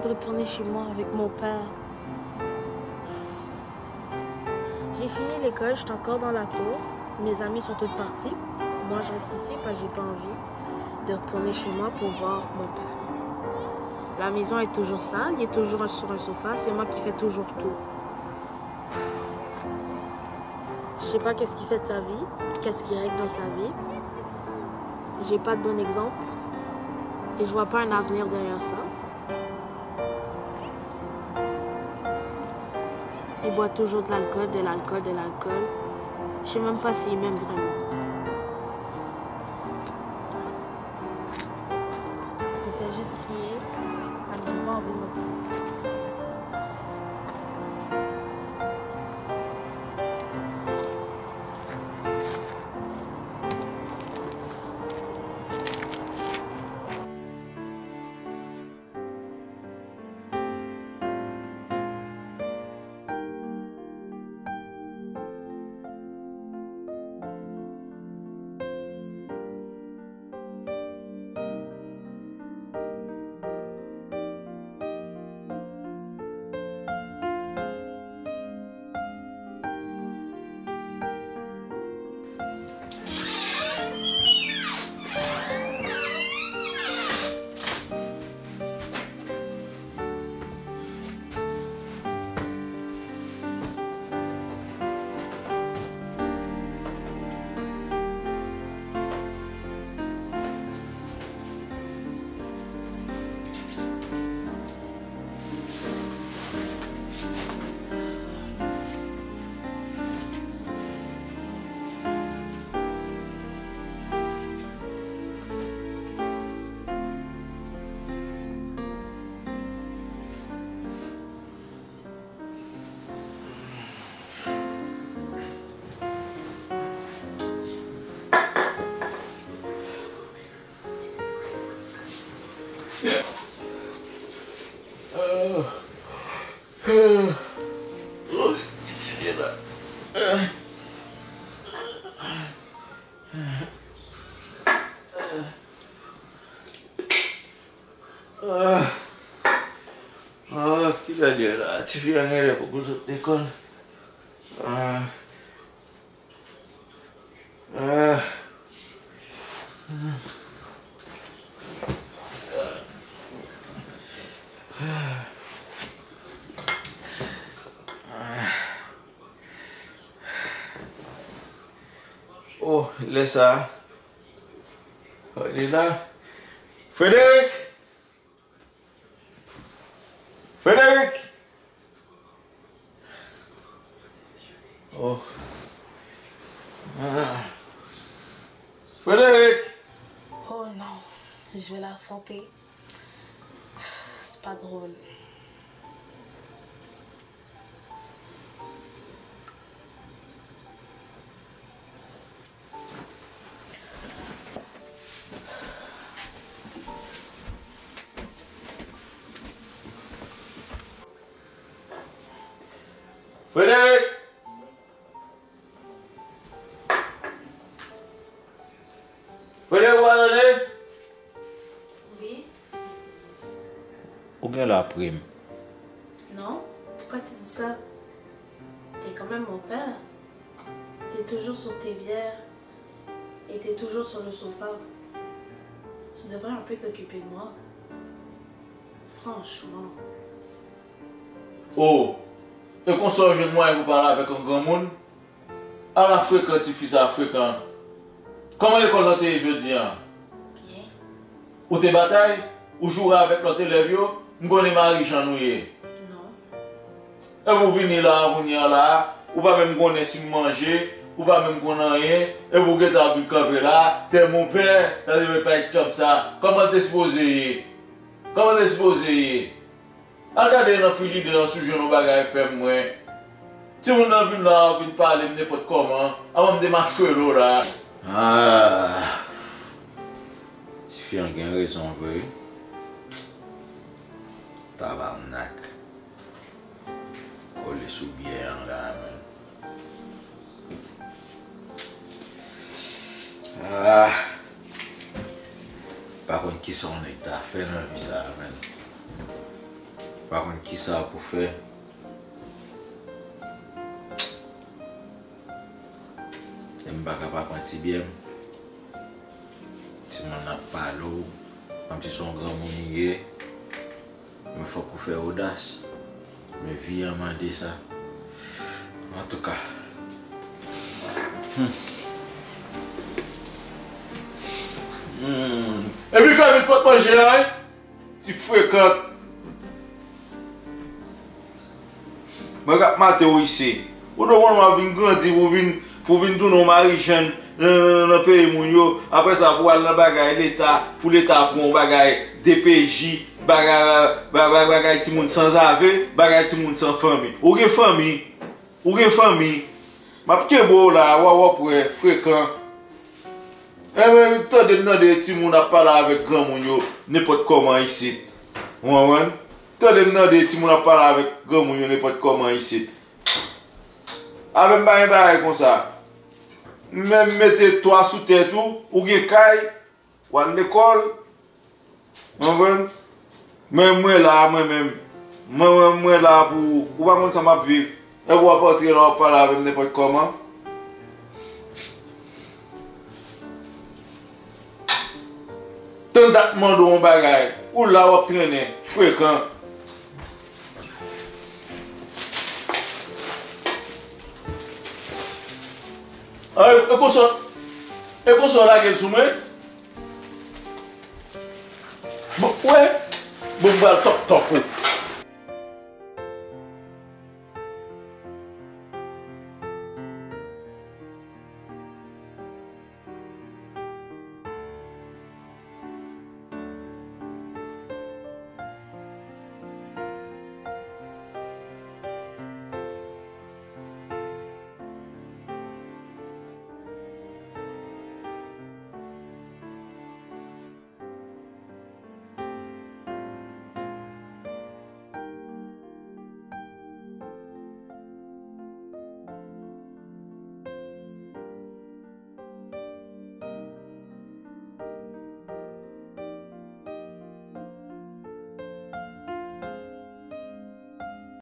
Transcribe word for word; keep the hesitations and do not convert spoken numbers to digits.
De retourner chez moi avec mon père. J'ai fini l'école, je suis encore dans la cour. Mes amis sont toutes parties. Moi, je reste ici parce que j'ai pas envie de retourner chez moi pour voir mon père. La maison est toujours sale, il est toujours sur un sofa, c'est moi qui fais toujours tout. Je sais pas qu'est-ce qu'il fait de sa vie, qu'est-ce qu'il règle dans sa vie. J'ai pas de bon exemple et je vois pas un avenir derrière ça. Il boit toujours de l'alcool, de l'alcool, de l'alcool. Je sais même pas s'il m'aime vraiment. Je fais juste crier, ça me donne pas envie de me Ah, ah, kilè l ye la? Tifi an genlè poko sot lekòl. Ah, ah. Oh, lè sa. Oh, li la. Frédéric! Frédéric! Oh. Ah. Frédéric! Oh non, je vais l'affronter. C'est pas drôle. Frédéric! Frédéric, ou pa tande? Wi. Ou gen laprim. Non, pourquoi tu dis ça? T'es quand même mon père. T'es toujours sur tes bières et t'es toujours sur le sofa. Tu devrais un peu t'occuper de moi. Franchement. Oh, e konsa w jwenn mwayen pou pale avèk yon granmoun? Ala frekan tifi sa frekan. Kòman lekòl lan te ye jodi a? Byen. Ou te batay? Ou joure avèk lòt elèv yo? M konnen mari jan nou ye. Non. Epi w vini la a kounye a la a, ou pa menm konnen si m manje, ou pa menm konn anyen, epi w gentan ap vin kanpe la, t'es mon père, sa te dwe pa et kòmsa. Kòman l te sipoze ye? Kòman l te sipoze ye? Al gade nan frijidè an si w jwenn yon bagay fè m mwen. Timoun nan vin la, w vin pale m nenpòt kòman, avan m demachwe l la. Ah. Tifi an gen rezon vre wi. Tabarnak. Kole sou byè an la menm. Ah. Pa konn kisa yon nèg ta fè nan vi sa a menm. Pa konn kisa pou fè. E m pa ka pa pran ti byè m. Timoun ap pale w, kòmsi se yon granmoun li ye. Men fòk ou fè odas. Men vi an mande sa. Antouka. Hmm. Hmm. Epi fèmen pòt manje a, wi. Ti frekan. Mwen k ap mate w isit. Ou dwe konn w ap vin grandi pou vin, pou vin tounen yon mari jèn nan, nan, nan, nan peyi moun yo. Apre sa, pou al nan bagay Leta, pou Leta pran w bagay D P J, bagay, bagay, bagay timoun sanzave, bagay timoun san fanmi. Ou gen fanmi. Ou gen fanmi. M ap kenbe w la, w a, w ap wè, frekan. Enben, tande m tande timoun ap pale avèk granmoun yo nenpòt kòman isit. Ou konprann? Tande m tande timoun ap pale avèk granmoun yo nenpòt kòman isit. Avè m pa gen bagay konsa. M menm mete twa sou tèt ou, ou gen kay, w al lekòl. Ou konprann? Men mwen la, mwen menm. Mwen, mwen, mwen la pou ou. Ou pa konn sa m ap viv. Epi w ap antre la, w ap pale avè m nenpòt kòman. Tann dat mande w yon bagay. Ou la, w ap trennen. Frekan. An, e konsa, e konsa w lage l sou mwen? Bon, wè. Bon, m pral tòp tòp ou.